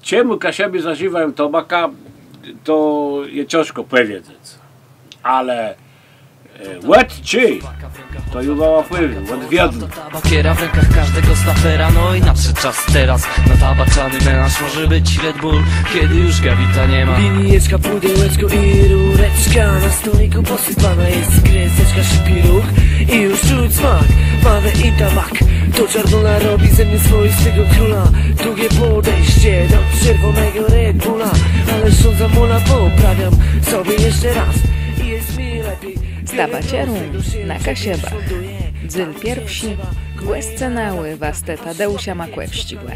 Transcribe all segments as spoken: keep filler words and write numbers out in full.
Czemù Kaszëbi zażiwają tobakã, to je cãżkò pòwiedzec. Ale e, òd czedë, to ju wama pòwiém, òd wiedna. Tabakiera w rękach każdego snapera, no i nadszedł czas teraz. Na tabaczany melanż może być Red Bull, kiedy już Gawita nie ma. Linijeczka, pudełeczko i rureczka. Na stoliku posypana jest kreseczka, szybki ruch i już czuć smak. Mamy i tabak, to czarnula robi ze mnie swoistego króla. Drugie podejście do czerwonego Red Bulla, ale sądza mula, poprawiam sobie jeszcze raz i jest mi lepiej. Z tabaczerą na Kaszëbach. Dzél pierszi. Głoscëna ù wastëta Tadeusza Makòwsczégò.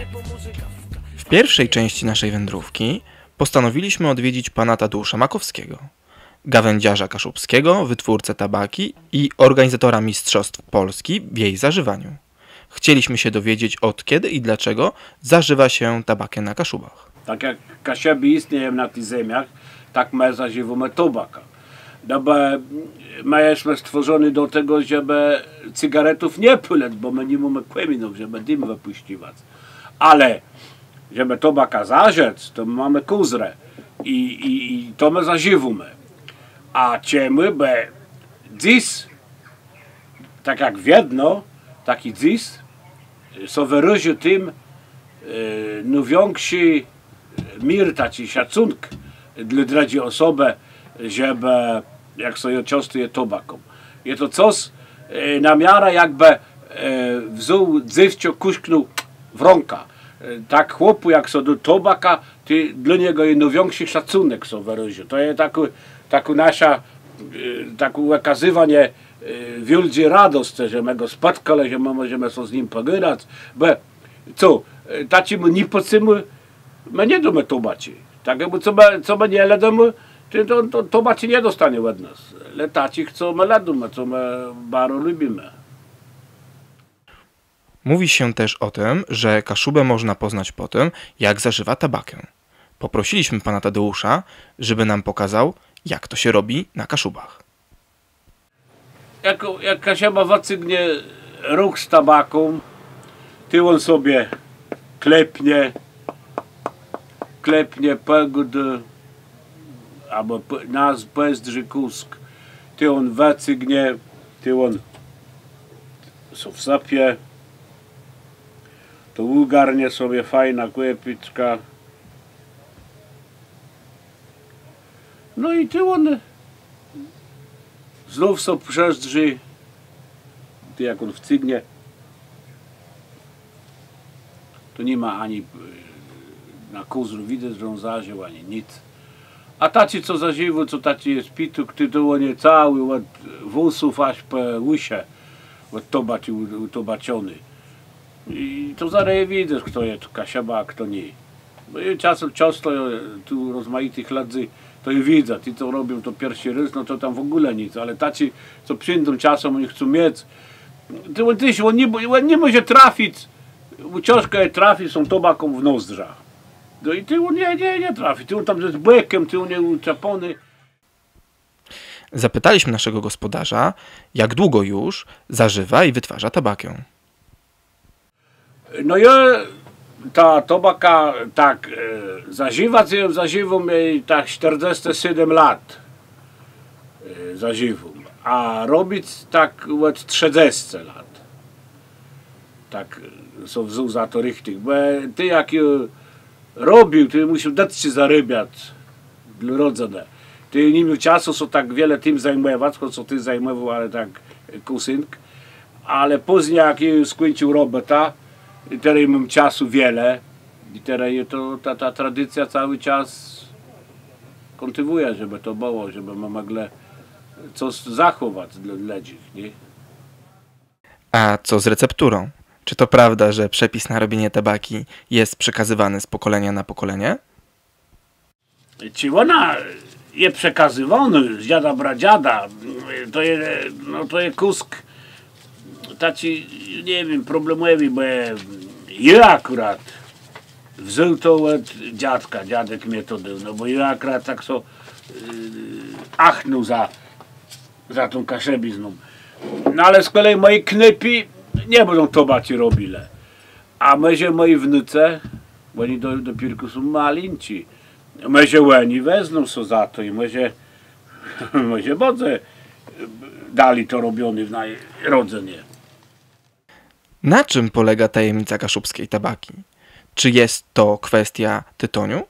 W pierwszej części naszej wędrówki postanowiliśmy odwiedzić pana Tadeusza Makowskiego, gawędziarza kaszubskiego, wytwórcę tabaki i organizatora Mistrzostw Polski w jej zażywaniu. Chcieliśmy się dowiedzieć, od kiedy i dlaczego zażywa się tabakę na Kaszubach. Tak jak Kaszëbi jistnieją na tëch zemiach, tak më zażiwómë tobakã. No bò më jesmë stwòrzony do tegò, żebë cygaretów nie pôlëc, bò më ni mómë kòminów, żebë dim wëpùscëwac. Ale żebë tobakã zażëc, to më mómë kòzrë i, i, i to më zażiwómë. A czemù bë dzys, tak jak wiedno, tak i dzys, sã wërazy tim e, nôwikszi mir, taczi szacënk dlô drëdżi òsobë, żebë, jak sã jã czãstëje tobaką. Je to cos e, na miarã jakbë e, wzął dzéwczã, kùsknął w rãkã. E, tak chłopù, jak sã dô tobaka, tej dlô niegò je nôwikszi szacënk sã wërazy. To je takô, takô naszô, e, takô òkazywanié e, wiôldżi redoscë, że më gò spòtkelë, że më mòżemë so z nim pògadac. Bò co, e, taczémù nipòcémù më nie dómë tobaczi. Takémù, co më, co më nie lëdómë, to, to, to tobaczi nie dostónie òd nas. Le taczich, co më lëdómë, co më baro lubimë. Mówi się też o tym, że Kaszubę można poznać po tym, jak zażywa tabakę. Poprosiliśmy pana Tadeusza, żeby nam pokazał, jak to się robi na Kaszubach. Jak, jak Kaszëba wëcygnie róg z tabaką, tej òn sobie klepnie, klepnie, pògôdô, abò pò-, nas pòzdrzi kùsk, tej òn wëcygnie, tej òn so wsëpie, to ùgarnie sobie fejnô kòpiczka. No i tej òn znów so przezdrzi, tej jak òn wcygnie, to ni ma ani, e, na kòzru widzec, że òn zażił, ani nic. A taczi, co zażiwô, co taczi je pitôk, tej to òn je całi òd włosów jaż pò ùszë, òd tobaczi ù-, ùtobaczony. I to zarô je widzec, chto je tu Kaszëba, a chto nié. Bò jô czasã, czãsto, e, tu rozmajitëch lëdzy, to jô widzã, ti, co robią to pierszi rôz, no to tam w ògóle nic, ale taczi, co przińdą czasã, òni chcą miec. Tej òn téż, òn ni, òn ni mòże trafic, bò cãżkò je trafic z tą tobaką w nozdrza. No i tej òn nie, nie, nie trafi, tej òn tam je z bòkã, tej òn je ùczapóny. Zapytaliśmy naszego gospodarza, jak długo już zażywa i wytwarza tabakę. No jô tã tobakã tak, e, zażiwac, jô zażiwóm jã tak sztërdzescë sédem lat. E, zażiwóm. A robic tak òd trzëdzescë lat. Tak, e, so wzął za to richtich. Bò, e, tej jak jô robił, tej mùszôł dëtczi zarôbiac dlô rodzënë. Tej ni miôł czasu so tak wiele tim zajmòwac, chòc so tim zajmòwôł, ale tak, e, kùsynk. Ale pózni, jak jô skùńcził robòtã, i terô móm czasu wiele, i terô jô to, ta, ta tradicjô całi czas kòntinuùjã, żebë to bëło, żebë më mòglë cos zachòwac dlô, dlô nich, nié? A co z recepturą? Czy to prawda, że przepis na robienie tabaki jest przekazywany z pokolenia na pokolenie? Czë òna je przekazywónô z dziada, pradziada, to je, no to je kùsk taczi, nie wiém, problemòwi, bò jô akùrat wzął to òd dziadka, dziadek mie to dôł, no bò jô akùrat tak so, e, achnął za, za tą kaszëbizną. No ale z kòleji mòji knôpi nie bãdą tobaczi robilë. A mòże mòji wnucë, Òni do, dopiérkò są malinczi. Mòże òni wezną sã za to i mòże, mòże bãdze dali to robioné w naji rodzënie. Na czym polega tajemnica kaszubskiej tabaki? Czy jest to kwestia tytoniu?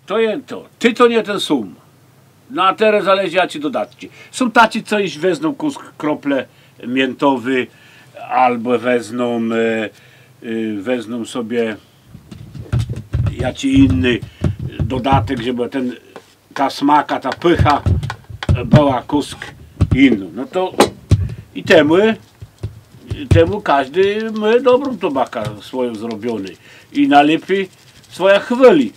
To je to. Titóń je ten sóm. No a terô zależi, jaczé dodatczi. Są taczi, co jesz wezną kùsk krople miãtowi, abò wezną, e, e, wezną sobie jaczi jiny dodatek, żebë ten, ta smaka, ta pëcha bëła kùsk jinô. No to i temù, temù kòżdi mô dobrą tobakã swòją zrobioną i nôlepi swòjã chwôli.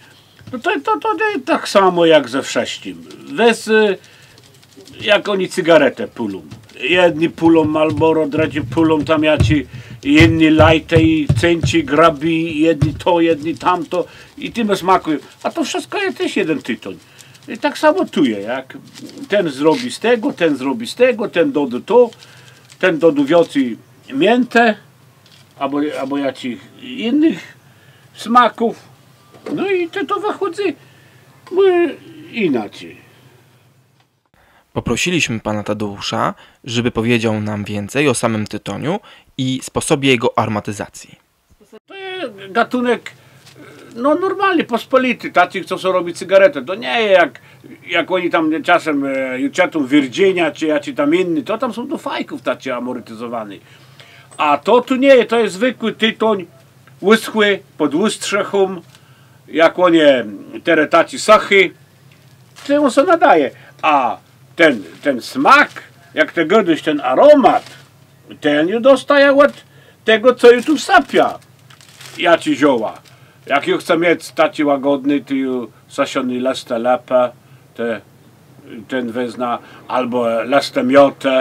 No to, to, to, to tak samò jak ze wszëtczim. Wez, e, jak òni cygaretë pôlą. Jedny pôlą Marlboro, drëdzy pôlą tam jaczé jinné lightë i cenczi, grëbi, jedny to, jedny tamto i tim smakùją. A to wszëtkò je téż jeden titóń. I tak samò tu je, jak ten zrobi z tegò, ten zrobi z tegò, ten dodô to, ten dodô wiãcy miãtë, abò, abò jaczich jinëch smaków. No i to, to wëchòdzy, no, jinaczi. Poprosiliśmy pana Tadeusza, żeby powiedział nam więcej o samym tytoniu i sposobie jego aromatyzacji. To je gatënk, no, normalny, pòspòliti, taczi, co sã robi cygaretë. To nie je jak, jak òni tam czasã, e, ju czëtóm Virginia, czë jaczi tam jiny, to tam są do fajków taczi aromatizowóny. A to tu nie je, to je zwëkłi titóń, ùschłi, pòd òstrzechą, jak òn je terô taczi sëchi, tej òn sã nadôwô. A ten, ten smak, jak të gôdôsz, ten aromat, ten ju dostôwô òd tegò, co jô tu wsëpiã. Jaczé zioła. Jak jô chcã miec taczi łagòdny, to jô sëszoné lëstë lëpë, te, ten wezmã, abò lëstë miotë,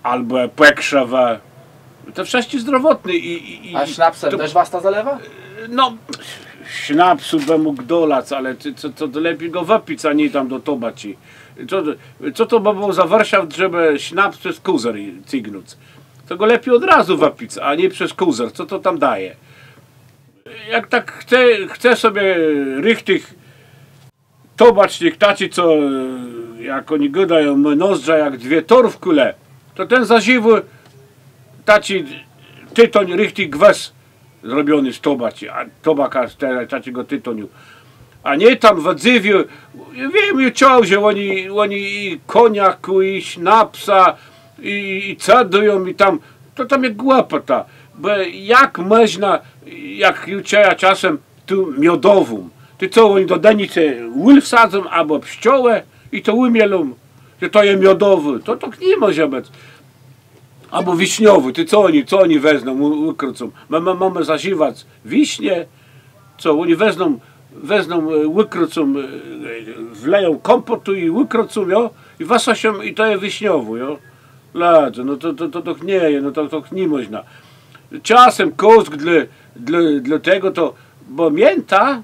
abò pòkrzëwë. To wszëtczé zdrowòtné i, i, i... A sznapsã to téż wasta zalewa? No, sznapsu bë mógł dolac, ale to, to, to lepi gò wëpic, a nié tam do tobaczi. Co, co to bë bëło za wërszaft, żebë sznaps przez kùzer cygnąc? To gò lepi òd razu wëpic, a nié przez kùzer. Co to tam dôwô? Jak tak chce, chce sobie richtich tobacznik taczi, co, e, jak òni gôdają, mô nozdrza jak dwie torfkùle, to ten zażiwô taczi titóń richtich gwës zrobiony z tobaczi, a tobaka z te, taczégò titoniu. A nié tam wëdzywô, wiém, jô czuł, że òni, òni i kòniakù, i sznapsa, i, i cëdëją, i tam, to tam je głëpòta. Bò jak mòżna, jak jô czëjã czasã, tu miodową. Tej co, òni do dënicë wól wsadzą, abò pszczołë i to ùmielą, że to je miodowi. To tak ni mòże bëc. Abò wiszniowi. Tej co òni, co òni wezną, ù-, ùkrącą? Më, më, mómë zażiwac wisznie? Co, òni wezną, wezną, e, ùkrącą, e, wleją kómpòtu i ùkrącą, jo? I wësëszą, i to je wiszniowi, jo? Lëdze, no to, to, to, to nie je, no to, to ni mòżna. Czasã kùsk dlô, dlô, dlô tegò to, bò miãta,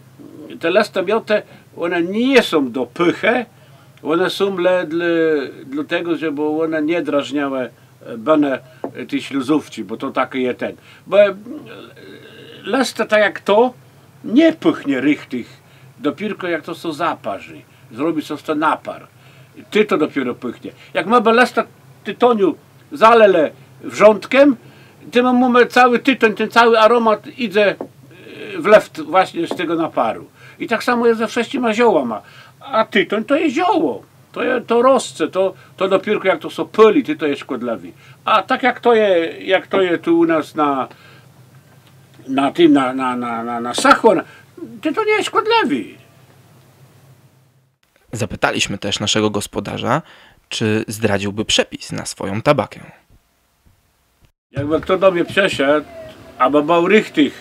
te lëstë miãtë, òne nie są do pôchë, òne są le dlô, dlôtegò, żebë òne nie drażniałë, e, bënë, e, ti slëzówczi, bò to taczi je ten. Bò, e, lëstë tak jak to, nie pôchnie richtich, dopiérkò jak to sã zaparzi, zrobi sã z to napar. Tej to dopiérze pôchnie. Jak më bë lëstë titoniu zalelë wrzątkã, tej më mómë całi titóń, ten całi aromat jidze, e, w lëft właśnie z tegò naparu. I tak samò je ze wszëtczima ziołama. A titóń to je zioło. To je, to rosce, to, to dopiérkò jak to sã pôli, tej to je szkòdlëwi. A tak jak to je, jak to je tu ù nas na, na tim, na, na sëchò, tej to nie je szkòdlëwi. Zapytaliśmy też naszego gospodarza, czy zdradziłby przepis na swoją tabakę. Jakbë chto do mie przëszedł, abë béł richtich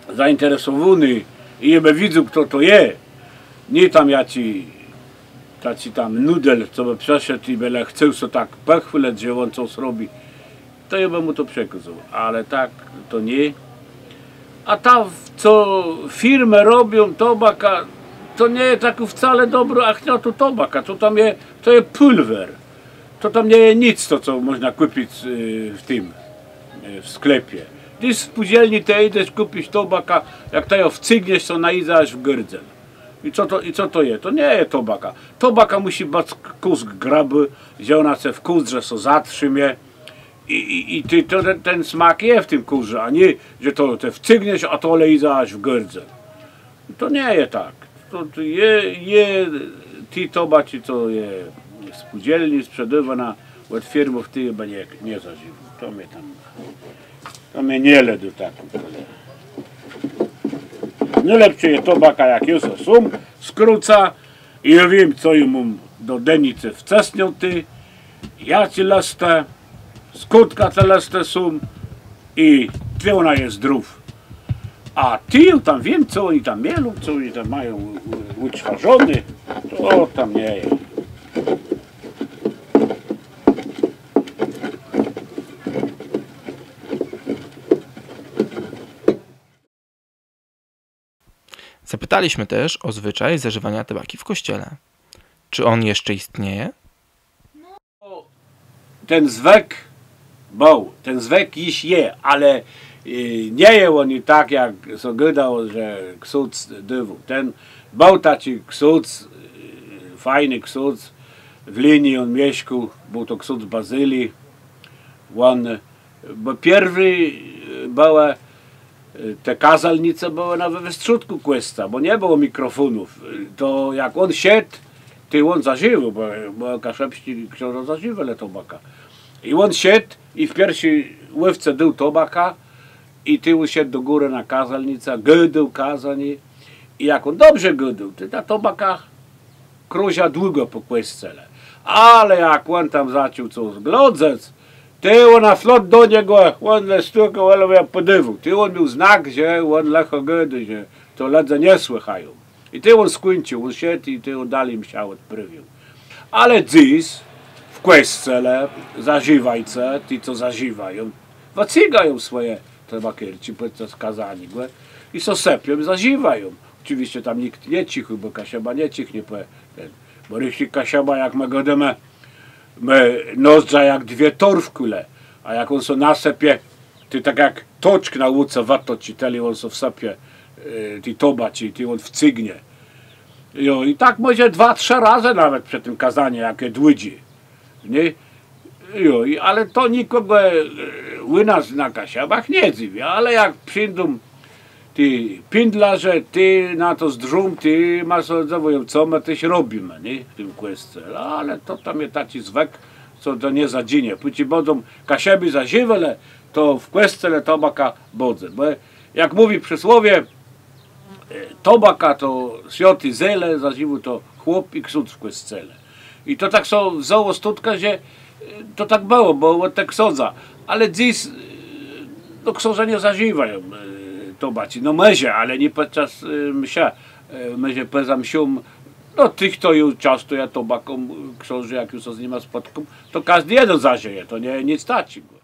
zainteresowóny i jô bë widzôł, chto to je, nié tam jaczi, taczi tam nudel, co bë przëszedł i bë le chcôł sã tak pòchwôlëc, że òn cos robi, to jô bë mù to przekôzôł, ale tak to nié. A ta, co firmë robią tobakã, to nie je tak wcale dobrô, a chto tu tobaka, to tam je, to je pùlwer. To tam nie je nic, to co mòżna kùpic, y, w tim, y, w sklepie. Të w spółdzelni të jidzesz kùpic tobakã, jak të jã wcygniesz, to òna jidze jaż w gardzel. I co to, i co to je? To nie je tobaka. Tobaka mùszi bëc k-, kùsk grëbô, że òna ce w kùdrze sã zatrzimie. I, i, i të, to, ten, ten smak je w tim kùdrze, a nié, że to të wcygniesz, a to òna jidze jaż w gardzel. To nie je tak. To, to je, je ti tobaczi, co je w spółdzelni sprzedôwónô òd firmów, ti bë nie, nie zażiwôł. To mie tam, to mie nie lëdô tak. Nôlepszô je tobaka, jak jô so sóm skrącã i jô wiém, co jô móm do dënicë wcësniãté, jaczé lëstë, skądka te lëstë są i czë òna je zdrowô. A të jô tam wiém, co òni tam mielą, co òni tam mają ù-, ù-, ùczwarzoné, to tam nie je. Zapytaliśmy też o zwyczaj zażywania tabaki w kościele. Czy on jeszcze istnieje? Ten zwëk béł, ten zwëk jesz je, ale, e, nie je òn tak, jak sã gôdało, że ksądz dôwôł. Ten béł taczi ksądz, e, fajny ksądz, w Lëni òn mieszkôł, béł to ksądz Bazyli. Òn Bò pierwi, e, bëłë, e, te kôzalnice bëłë na, we westrzódkù kòscoła, bò nie bëło mikrofónów. E, to jak òn szedł, tej òn zażiwôł, bò, bò kaszëbsczi ksãża zażiwelë tobakã. I òn szedł i w pierszi łôwce dôł tobakã i tej òn szedł do górë na kôzalnicã, gôdôł kôzanié. I jak òn dobrze gôdôł, tej ta tobaka krąża długò pò kòscele. Ale jak òn tam zaczął co zglodzëc, tej òna flot do niegò, òn le stukôł, ale jã pòdôwôł. Tej òn miôł znak, że òn lëchò gôdô, że to lëdze nie słëchają. I tej òn skùńcził, òn szedł i tej òn dali mszã òdprôwiôł. Ale dzys w kòscele zażiwający, ti, co zażiwają, wëcygają swòje tabakierczi pòdczas kôzaniégò i so sëpią, zażiwają. Òczëwisce tam nicht nie czichô, bò Kaszëba nie czichnie, bò ten, bò richtich Kaszëba, jak më gôdómë, mô nozdrza jak dwie torfkùle, a jak òn so nasëpie, to tak jak toczk na łące wëtoczi, tëli òn so wsëpie, e, ti tobaczi, tej òn wcygnie. Jo, i tak mòże dwa, trzë razë nawet przë tim kôzanim, jak je dłudżé. Nié? Jo, i, ale to nikògò, e, ù nas na Kaszëbach nie dzëwi, ale jak przińdą ti pindlôrze, tej na to zdrzą, tej ma so dzëwùją, co më téż robimë, nié? W tim kòscele. Ale to tam je taczi zwëk, co to nie zadżinie. Póczi bãdą Kaszëbi zażiwelë, to w kòscele tobaka bãdze. Bò jak mówi przësłowié, e, tobaka to swiãté zelé, zażiwôł to chłop i ksądz w kòscele. I to tak sã wzãło stądka, że, e, to tak bëło, bò òd te ksãdza. Ale dzys, e, no, ksãża nie zażiwają, e, tobaczi. No, mòże, ale nié pòdczas, e, mszë. E, mòże pòza mszą, no, tëch to ju czãstëjã tobaką, e, ksãżi, jak ju sã z nima spòtkóm, to kòżdi jeden zażëje, to nie, nick taczégò.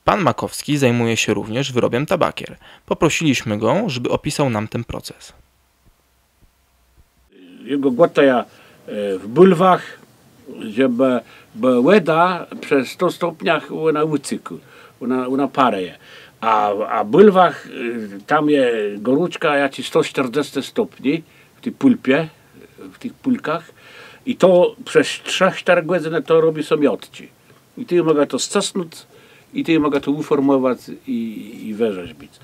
Pan Makowski zajmuje się również wyrobem tabakier. Poprosiliśmy go, żeby opisał nam ten proces. Jô gò gòtëjã, e, w bùlwach, żebë, bò wòda przë sto stopniach, òna ùcékô, òna, òna parëje. A, a w bùlwach, e, tam je gòrączka jaczis sto sztërdzescë stopni w ti pùlpie, w tëch pùlkach. I to przez trzë, sztërë gòdzënë to robi sã miãtczi. I tej mògã to scësnąc, i tej mògã to ùfòrmòwac i, i wërzezbic.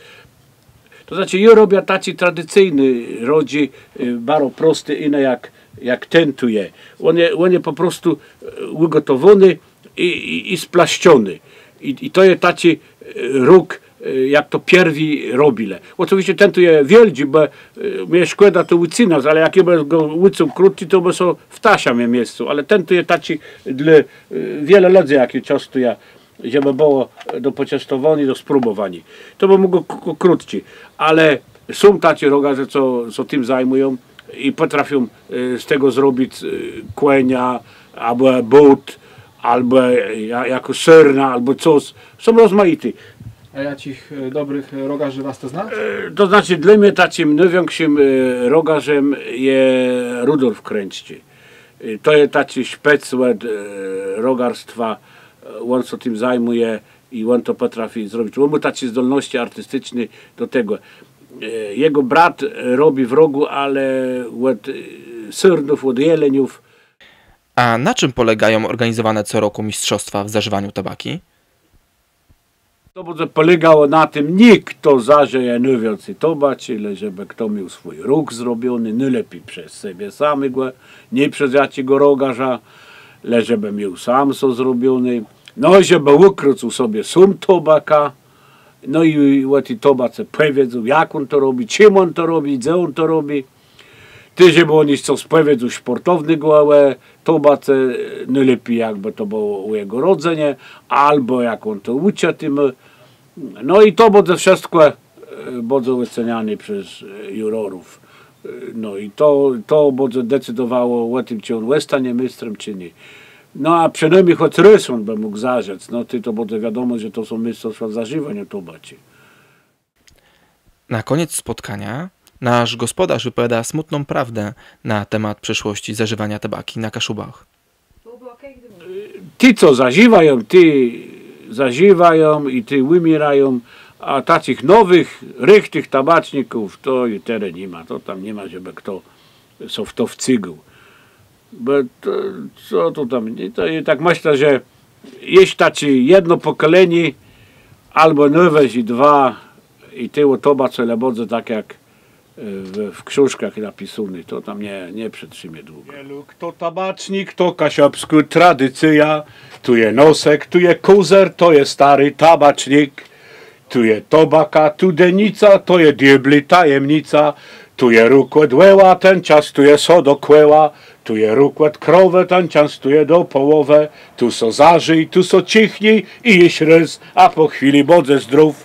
To znaczi, jô robiã taczi tradicyjny, rodżi, e, baro prosti, jiny jak, jak ten tu je. Òn je, òn je pò prostu, e, ùgòtowóny i, i, i splaszczony. I, i to je taczi, e, róg, e, jak to pierwi robilë. Òczëwisce ten tu je wiôldżi, bò, e, mie szkòda to ùcënac, ale jak jô bë gò ùcął krótczi, to bë sã w taszë mie miescył. Ale ten tu je taczi dlô, e, wiele lëdzy, jak jô czãstëjã, żebë bëło do pòczãstowaniô, do spróbòwaniô. To bë mógł k-, k-, krótczi. Ale są taczi rogarze, co, co tim zajmùją i pòtrafią, e, z tegò zrobic, e, kònia, abò bót, abò, e, ja-, jakô sôrna, abò cos. Są rozmajiti. A jaczich, e, dobrych, e, rogarzy Wasta zna? E, to znaczi, dlô mie taczim nôwikszim, e, rogarzã je Rudolf Krãcczi. E, to je taczi szpec òd, e, rogarstwa. E, òn sã tim zajmùje. I òn to pòtrafi zrobic. Òn mô taczé zdolnoscë artisticzné do tegò. Jegò brat robi w rogù, ale òd sôrnów, òd jeleniów. A na czym polegają organizowane co roku mistrzostwa w zażywaniu tabaki? To bãdze pòlégało na tim, nié chto zażëje nôwiãcy tobaczi, le żebë chto miôł swój róg zrobiony, nôlepi przez sebie samégò, nié przez jaczégò rogarza, le żebë miôł sóm so zrobioné. No i żebë ùkrącył sobie sóm tobakã. No i ò ti tobace pòwiedzôł, jak òn to robi, czim òn to robi, dze òn to robi. Téż bë òn jesz cos pòwiedzôł szpòrtownégò ò tobace, nôlepi jakbë to bëło ò jegò rodzënie, abò jak òn to ùczëł tim. No i to bãdze wszëtkò bãdze òceniané przez jurorów. No i to bãdze decydowało ò tim, czë òn òstónie méstrã czë nié. No a przënômni chòc rôz òn bë mógł zażëc. No tej to bãdze wiadomò, że to są méstrowstwa w zażiwaniu tobaczi. Na koniec spotkania nasz gospodarz wypowiada smutną prawdę na temat przeszłości zażywania tabaki na Kaszubach. Ti, co zażiwają, ti zażiwają i ti ùmiérają, a taczich nowëch, richtich tabaczników to ju terô ni ma. To tam ni ma, żebë chto so w to wcygôł. Bò to, co to tam, to je tak, mëszlã, że jesz taczé jedno pòkòlenié, abò nôwëżi dwa, i tej ò tobace le bãdze tak jak w ksążkach napisóné, to tam nie przetrzimie długò. Wielu chto tabacznik, to kaszëbskô tradicjô. Tu je nosek, tu je kùzer, to je stôri tabacznik. Tu je tobaka, tu denica, to je diôbli tajemnica. Tu je róg òd wòła, ten czas tu je so do kòła. Tu je róg òd krowë, ten czas tu je do pòłowë. Tu so zażij, tu so czichni i jesz rôz, a pò chwilë bãdzesz zdrów.